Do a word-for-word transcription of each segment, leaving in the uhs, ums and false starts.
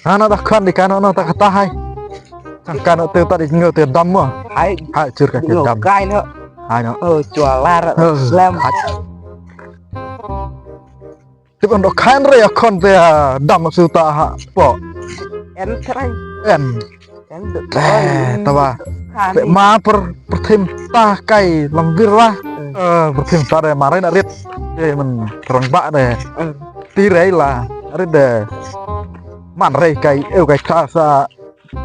Hano da khon di kano no ta kata hai. Tang kano te ta di ngeu te dam mo. Hai. Hai chur ka te dam. Kai no. Hai no. Oh, chualar. Lem. Tip an do khan re ya khon te dam su ta ha po. En trai. En. En do. Eh, ta ba. Te ma per perthim ta kai lam vir la. Eh, perthim ta de ma re na rit. Te men rang ba de. Ti re la rit de. Man re kai eu kai ta sa.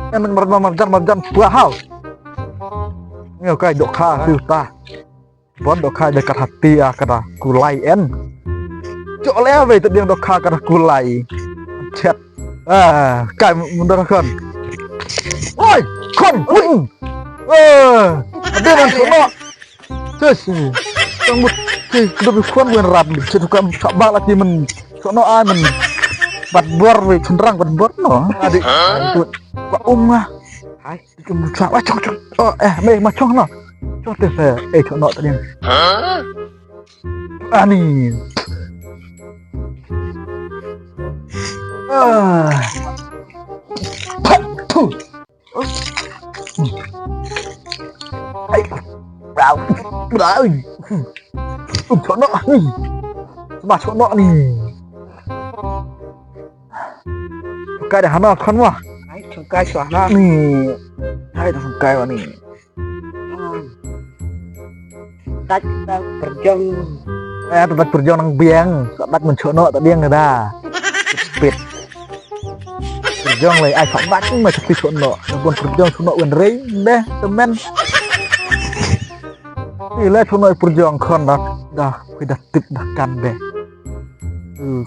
En men mar mar jan mar jan pua hau. Ngeu kai do kha su ta. Bon do kha de kat hati a kada kulai en. Chok le ave te diang do kha kada kulai. Chet. Ah, kai mundar khon. Oi, khon. Ui. Eh, ade man sono. Tes. Tang mut. Ki kudu khon wen rat. Chet kam chak bak lagi men. Sono a men. Bat bor we chenrang bat bor no. Adik. Kwa um ah. Hai. Chong, chong, chong. Oh, eh, mei, ma chong no. Chong te se, eh, chong no tadi. Ani. Ah. Pat, tu. Ai. Brau, brau. Um, chong no ni. Ma chong no ni. Kai da hano khon mo. Ai, chong kai shuwa na. Ni. Hai da kai wa ni. Dach ta pyrjong. Eh, ta dach pyrjong nang biang. Sa dach men chono ta diang da. Pit. Pyrjong le ai sa dach ma sa pit chono. Nang bon pyrjong chono wen rei deh temen. Ile chono pyrjong khon da. Da, kui da tip da kan deh.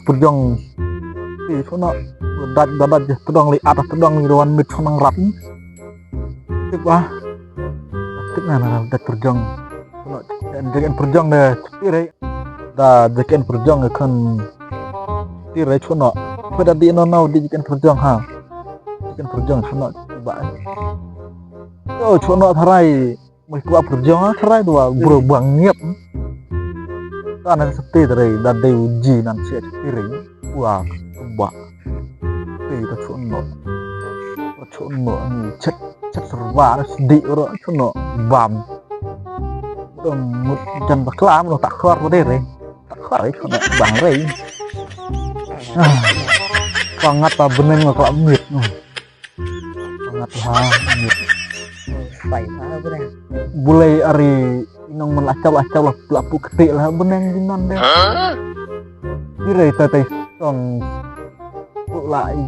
Pyrjong. Ti sono. Dach da dach tedong li atas tedong li wan mit sono ngrap. Tip ah. Tip na na dach pyrjong. Sono. Jakin pyrjong de ti re. Da jakin pyrjong kan. Ti re sono. Pada di no no di jakin pyrjong ha. Jakin pyrjong sono. Ba. Yo sono tharai. Mui kwah pyrjong ah trai dua bro bang ngiap. Kan nan seti trai da dei uji nan siat piring. Wah, kebak. Ti ta chuno. Ta chuno ni chet chet serba na sedi ro chuno bam. Dong mut jan bakla mut tak khor ko dei re. Tak khor re chuno bang re. Ah. Pangat ta beneng ko mit. Sangat ha. Pai ha bneng. Bulai ari inong men lachau lachau la la pu keti la bneng di non de. Di rei ta tai song pu lai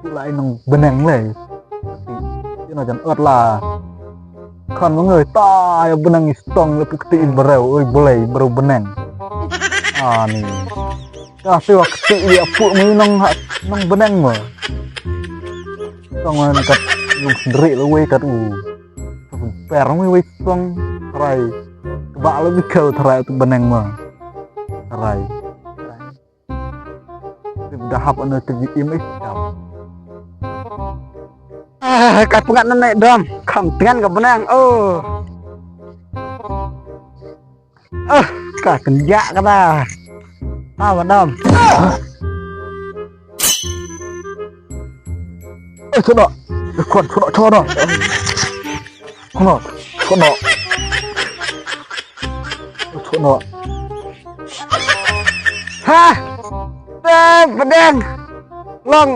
pu lai inong bneng le. Di no jan ot la. Kan mengai ta ya bneng i stong la pu keti in barau oi bulai barau bneng. Ani. Ka sewa keti di apu menong ha nong bneng mo. Tong wan kat lung sendiri le wei kat u. Tong per wei wei tong rai. Kebak le bikau tharai tu beneng ma. Rai. Tip dahap anu tip im eh dahap. Ah, kat pengat nenek dom. Kam tengan ke benang. Oh. Ah, ka kenjak kata. Tawa dom. Eh, sono. Eh, kon, sono, sono. Sono, sono. Sono. Ha! Eh, pedang. Long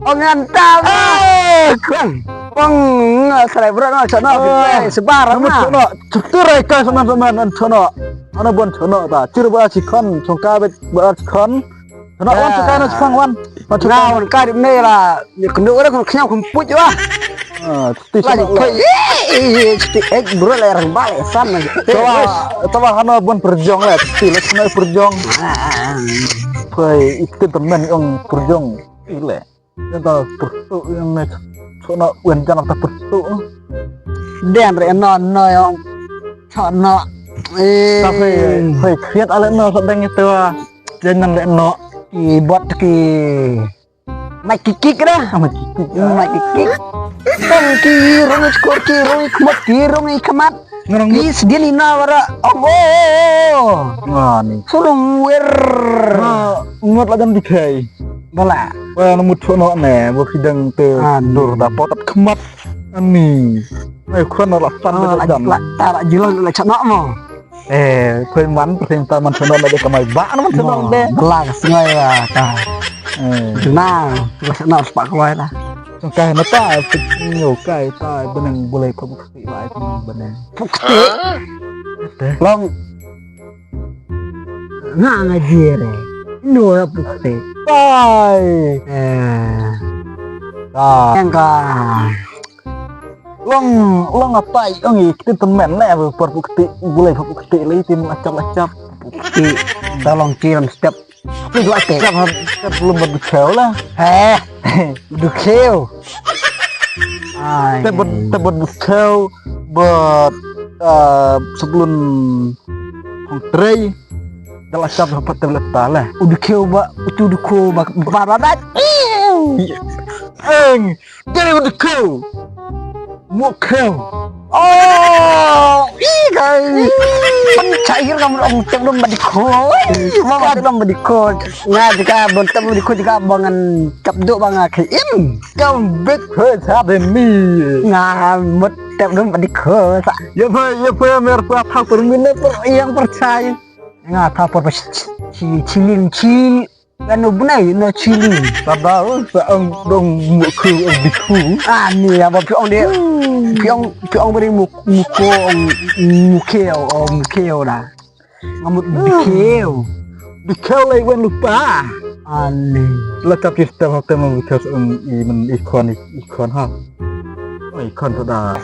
ongan ta. Eh, kon. Pong, serai berat no, sono. Eh, sebar no. Sono. Cerai kai sono, sono, sono. Ana bon sono ta. Ciri ba si kon, song ka bet ba si kon. Kena wan tu kana chang wan. Nga wan ka di ne la. Ni kena orang kena kena kempuj wah. Ah, ti la ni koi. Eh, ti ek bro le rang bal san. Tawa, tawa hana bon perjong le. Ti le kena perjong. Koi itu temen ong perjong. Ile. Yang tahu pertu yang ne. Chona wen jana ta pertu. Den re no no yang. Chona. Eh. Tapi, hei, kriat ale no sa deng itu. Jangan le no. Ki bot ki. Mai kikik dah. Mai kikik. Mai kikik. Tang ki rong skor ki rong kmat ki rong kmat. Ngerang. Ki sedin ina wara. Oh, oh, oh. Ngani. Surung wer. Ngat la jam dikai. Bala. Wa na mut no ne, wa phi dang te Ah, dur da potat khmat. Ani. Ai khon la san Oh, da la jan. la ta la jilon la chano mo. Eh, khoi man, phi ta man chano na de kamai ba na man chano de. Bala ka sngai wa ta. Eh. Na, la chano spa ko wa ta. Song kai na ta, nyo kai ta, beneng bulai ko bukti wa, beneng. Bukti. Long. Nga nga jere. No ya bukti. Tai. Eh. Ta. Engka. Long, long atai, ong i, kti temen ne, por bukti, bulai por bukti, lai tin lacap lacap. Bukti, dalong kiram step. Step lacap, step belum berdukau lah. Eh, berdukau. Ai. Step ber-, step berdukau, ber, eh, sebelum hong trei, dalong step dapat tablet tala. Udukau ba, utu dukau ba, ba, ba, ba. Eng, Dere ba dikhew. Mukhew. Oh, i kai. Pan chair kam ong tem lum ba dikhew. Ma ba tem lum ba dikhew. Nga jaka bon tem lum dikhew jaka ba ngan tap duk ba nga khe im. Kam bit he cha de ni. Nga mut tem lum ba dikhew sa. Ya pha, ya pha mer pa thak per min per yang per chai. Nga thak per chi chi chi ling chi. Kan u bnai na chili. Tada u sa ong dong mukhu ong bikhu. Ah, ni apa piong dia. Piong, piong beri muk-, muko ong mukeo, ong mukeo dah. Ngamut bikeo. Bikeo lai wen lupa. Ani. Lakap sistem hotel bikeo ong i men ikon, ikon ha. Oh, ikon tu dah.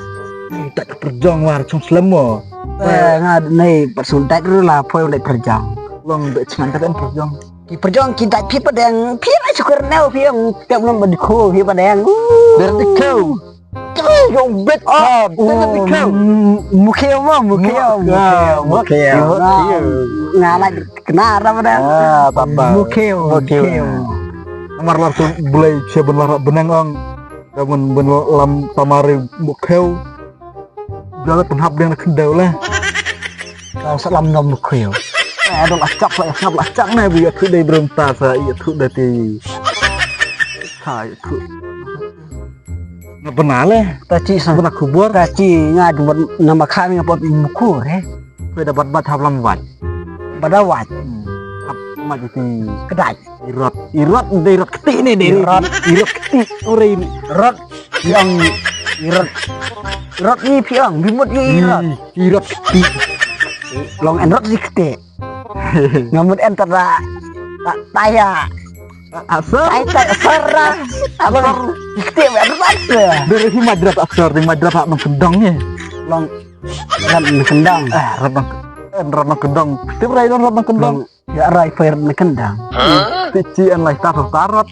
Tak perjong war chung selemo. Eh, nga nei persuntai dulu lah, poi udah perjong. Long de chngan ka den perjong. Ki perjong ki dai phi padeng, phi la syukur neu phi ong tep lom ba dikhu phi padeng. Ber dikhu. Kau ong bet. Oh, ber dikhu. Mukheo ma, mukheo, mukheo, mukheo. Nga la kena ra padeng. Ah, tamba. Mukheo, mukheo. Amar lar tu bulai che ben lar beneng ong. Ka ben ben lam tamari mukheo. Jala pynhap deng na khyndew le. Ka salam nom mukheo. Eh, dong acak la, acak la, acak ne bu ya thu dei brum ta sa ya thu dei ti. Sa ya thu. Nga bena le. Ta chi sa. Bena khubor. Ta chi nga dum nama kha nga pot mukhu re. Pe da bat bat hap lam wat. Bada wat. Hap mat ti. Kedai. Irot, irot, dei irot keti ni, dei irot, irot keti, ore irot. Yang irot. Irot ni piang, bimut ni irot. Irot keti. Long en rot di keti. Ngamut en tada. Tak taya. Asar. Tai tai asar lah. Asar. Keti en rot. Dari si madrat asar, di madrat hak nang kendang ni. Long rot nang kendang. Eh, rot nang, eh, rot nang kendang. Keti berai long rot nang kendang. Long Ya rai poi rot na kendang. Ti chi en lai tar tar rot.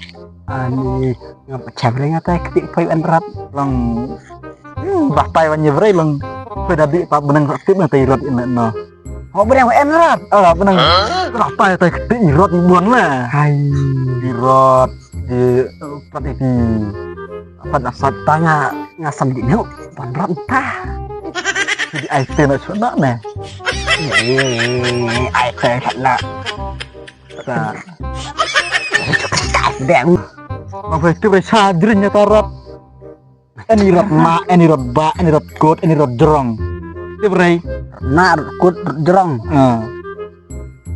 Ani ngam pacham ring atai kti poi en rot. Long. Hmm, batai wan ye brei long. Poi dadi pa benang rot tip na tai rot in no. Ho benang en rot. Ah, benang. Batai tai kti rot i buan la. Hai. I rot. Di pat iti. Pat asat tanga ngasam di neu. Ban rot ta. Di ai te na chuna ne. Ai te na. Ta. Deng. Ma phe tu phe sa drin ya tarot. Ani rot ma, ani rot ba, ani rot kot, ani rot jrong. Ti brei. Na rot kot jrong. Ah.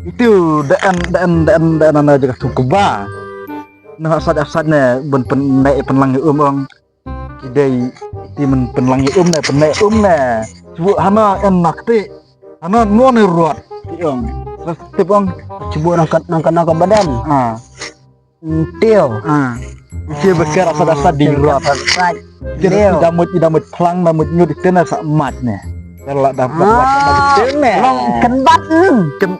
Itu daan daan daan daan na jaga tu keba. Na asat asat ne ben pen ne pen lang um ong. Ki dei ti men pynlang ïa um ne, pynleh um ne. Shu hana en nak ti. Hana no ne ruat. Ti ong. Terus tip ong. Shu nang kat nang kat nang kat badan. Ah. Tio. Ah. Shu bekar asal asal di ruat. Shu ida mut ida mut plang ida mut nyut di tena sa mat ne. Kalau dah buat buat mat di tena. Long kenbat. Ken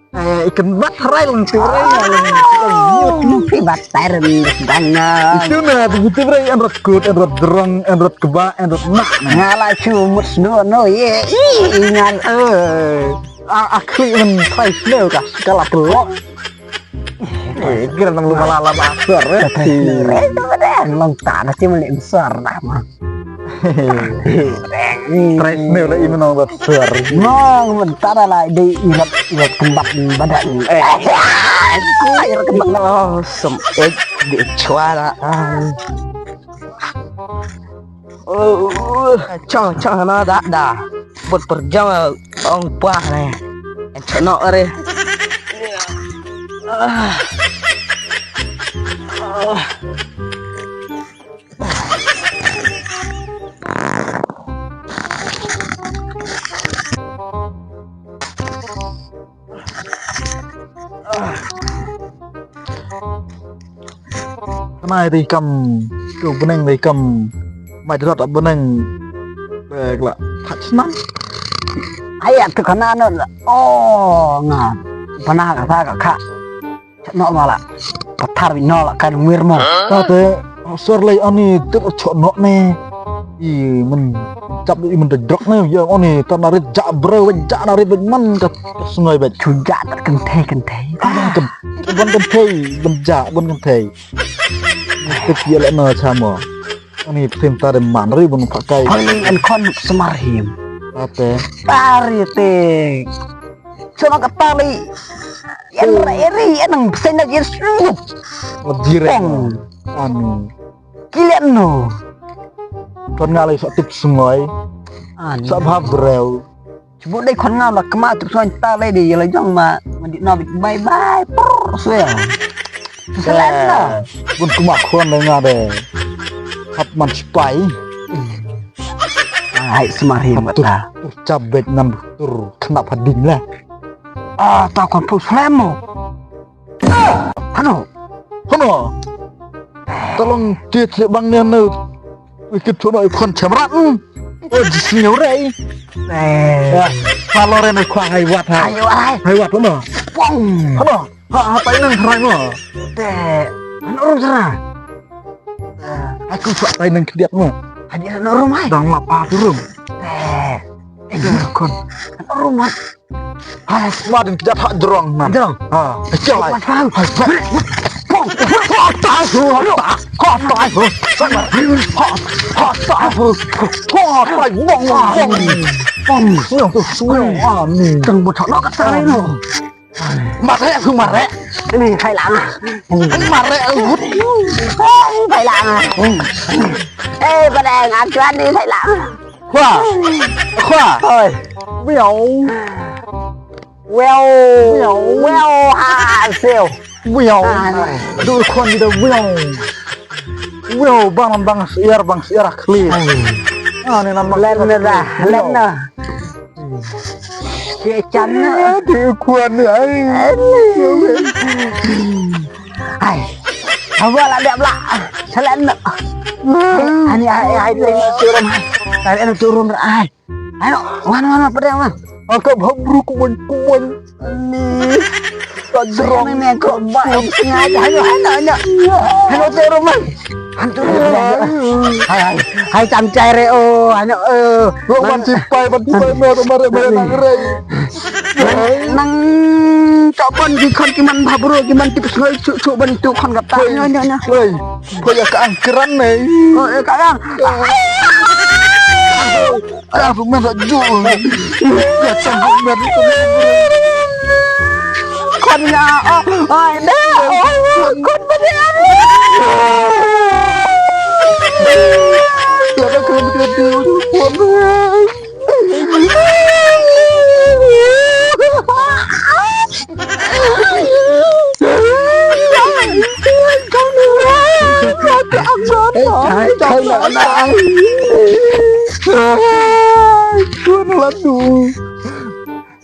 Eh, ikan bat rai lang tu rai lang. Phi bat tai ren dana. Itu na tu betul rai en rot kut, en rot derang, en rot keba, en rot nak. Ngala chu mut snu no ye. Ih, ngan eh. A akli men trai snu ka skala kelok. Eh, kira nang lu malala basur. Trai snu rai tu dah long tanah chi men insar dah mah. Trai snu la imen ong ba swer. Nong men tara la dei ilat ilat kembat badan. Eh. Ai, rkmang. Oh, sem ek di chwara. Ai. Oh, chong, chong na da da. Bot perjang ong pah ne. Chok nok are. Ah. Ah. Kane dei kam, tu bneng dei kam, mai dot bneng, bek la, thach nan. Ai, tu kane no, oh, nga, bana ka sa ka kha. Chok noh ma la. Pathar beit noh la kan wir mo. Ta te, sor lei ani tip chok noh ne. I men, chap i men te drok ne. Ya ani ta na rit ja breu, ja na rit beit man ka sngoi beit. Chu ja tat kan thei kan thei. Kan, kan thei, kan ja, kan thei. Tip ya le na cha mo. Ani phin ta de man ri bun phakai. Hoi lei an khon smar him. Ta te. Tari te. Sama ka tali. Yan ra eri yan nang pesen na yan slu. Oh, direct. Pong. Ani. Kilian no. Kon nga lei sa tip sngoi. Ani. Sa bha breu. Chubut dei kon nga la kma tip sngoi tali dei la jong ma. Ma di no bit bye bye. Prr, swel. Salam no. Bun kma khon dei nga de. Hap man spai. Ai, smar him ta. Tur chap beit nan tur khnap hading la. Ah, ta kon pu slem mo. Hano. Hano. Tolong ti ti bang ne no. Wikit tu no kon chamrat. Oh, jisnyo rei. Eh. Ya, kalau rei no kwa hai wat hai. Hai wat hai. Hai wat no. Pong. Hano. Ha, ha, tai nang trai mo. Te, ano rum sana? Aku suak tai nang kediat mo. Hadi ano rum ai? Dang lapa tu rum. Te, eh, kon. Ano rum ai? Ha, sma din kediat ha drong na. Drong. Ha, kecil ai. Hai, hai. Kau tai ho, kau tai ho. Ha, ha, tai ho. Kau tai, wong, wong, wong. Wong, snyong tu, snyong, ani. Tang betul nak kata no. Mare aku mare. Ni khai lang. Mare aku. Khai lang. Eh, padang aku ni khai lang. Khua. Khua. Oi. Wiau. Wiau. Wiau. Wiau ha siu. Wiau. Ah, ni. Du khon di da wiau. Wiau bang bang siar bang siar khli. Ah, ni nan bang. Len na da. Len na. Ki chan na. Di khwan ni ai. Ai. Hawa la dep la. Salen na. Ani ai ai ai tu rum. Ai ai tu rum ai. Ai no, wan wan wan padang wan. Angka bhabru kuwan kuwan. Ni. Tadrong ni ko ba sengaja ayo ayo ayo. Ayo tu rum ai. Hantu. Hai hai hai cham chai re o ano eh. Lo man sipai man sipai mer mer mer nang re. Nang chok ban ki khon ki man bhabru ki man tip sngoi chuk chuk ban tu khon kata nyo nyo nyo. Hoi. Hoi ya ka angkran nei. Oh ya ka ang. Ka tu mer ju. Ya chang mer. Khon ya. Oh, ai da. Oh, khon ba de. Ya ka khon ka tu.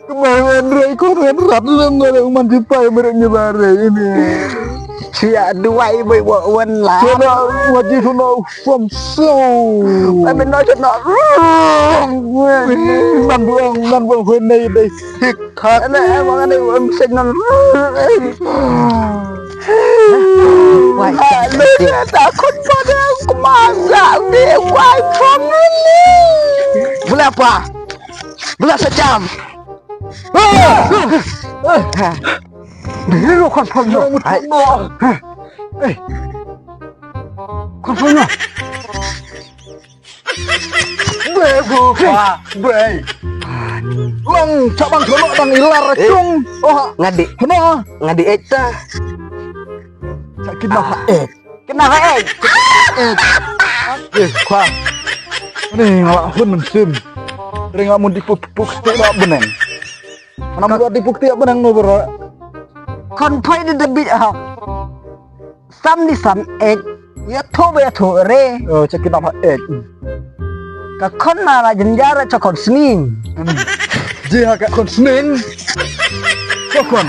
Kemaren rei koren rat lem ngare uman sipai merek nyebare ini. Sia duai bai wa wan la. Sana waji sana usom so. Tapi no sana. Nan buang nan buang hoi nei dei. Thik thak. Ana emang ana em sen nan. Wai. Takut pada aku masak ni wai family. Bela apa? Bela sejam. Ni lo confirm no. Ai. Confirm no. Bre, bre, bre. Long chabang thono dang ilar Eh. Cung. Oh, Nga di, hno. Nga di ekta. Sa kidnap ha ek. Kidnap ha ek. Eh, khwa. Ni nga la hun mynsiem. Ring amun di puk puk te la beneng. Ana mun di puk te beneng no bro. Khon phai di debit ha. Sam di sam ek. Ya tho ba ya tho re. Oh, sa kidnap ha ek. Ka khon na la jynjar cha khon sning. Ji ha ka khon sning. Ka khon.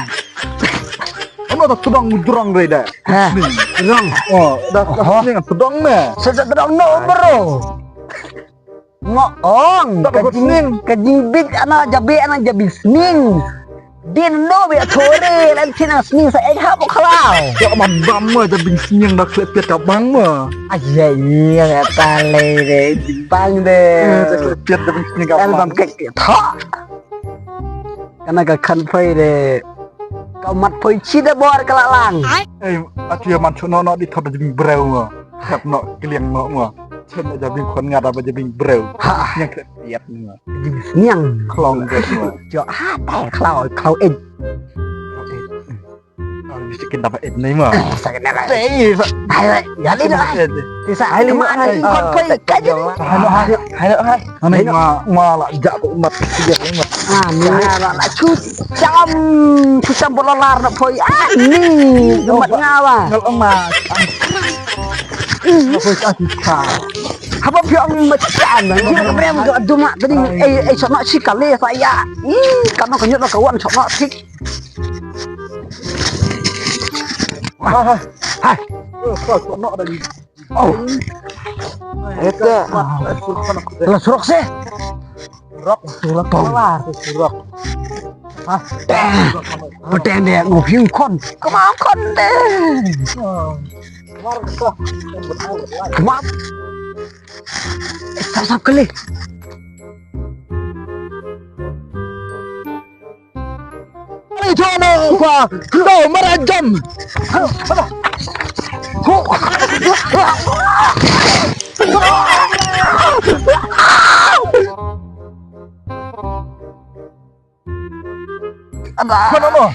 Ano ta tudong mudrong re da. Ha. Sning. Tudong. Oh, da ka Aha. Sning tudong me. Sa sa tudong no bro. Ngo ong. Tak ka jing sning. Ka jingbit ana jabi ana jabi sning. Din no be thore lan kina sning sa ek ha bo khlaw. Ka man bam ma jabi sning da khlep piat ka bang ma. Ai ya ya ta le de bang de. Eh, da khlep piat jabi sning ka bang. Bam ke tha. Kana ka khan phai de. Ka mat phai chi da bor ka la lang. Ei, atu ya man chuno no di thot jing breu ngo. Thot no kliang no ngo. Chen da jabing khon nga da ba jabing breu. Ha. Nyang kret yat ngo. Jing sniang. Klong jet ngo. Jo ha tai klau klau ei. Ang bisikin dapat et ni mo. Sa ka na. Ei, sa. Hai, hai. Ya ni dah. Ti sa ai ni ma ni kon poi ka je. Hai no hai. Hai no hai. Ani ma ma la ja ko mat ti ja ko mat. Ah, ni la la chu. Cham chu cham bolo lar na poi. Ah, ni mat nga wa. Ngal ma. Poi ka ti ka. Haba phi ong ma cham. Ni ka brem ka duma tadi. Ei ei sona si kale sa ya. Ih, kano ka nyot ka wan sona tik. Hai. Hai. Oh. Eta. La surok se. Surok, surok tong. Surok. Ha. Peten de ngo phim khon. Kama khon de. Kama. Sap sap kali. Ni to no kwa. Ndo mara jam. Ada. Khon no.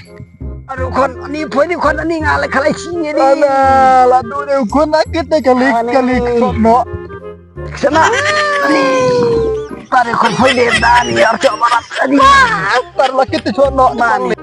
Aduh khon ni poi ni khon ni nga le khalai chi ni. Ada la du de khon akit de kalik kalik khon no. Sana ni. Pare khon poi de da ni ar chok barat ni. Tar la kit chok no. Mani.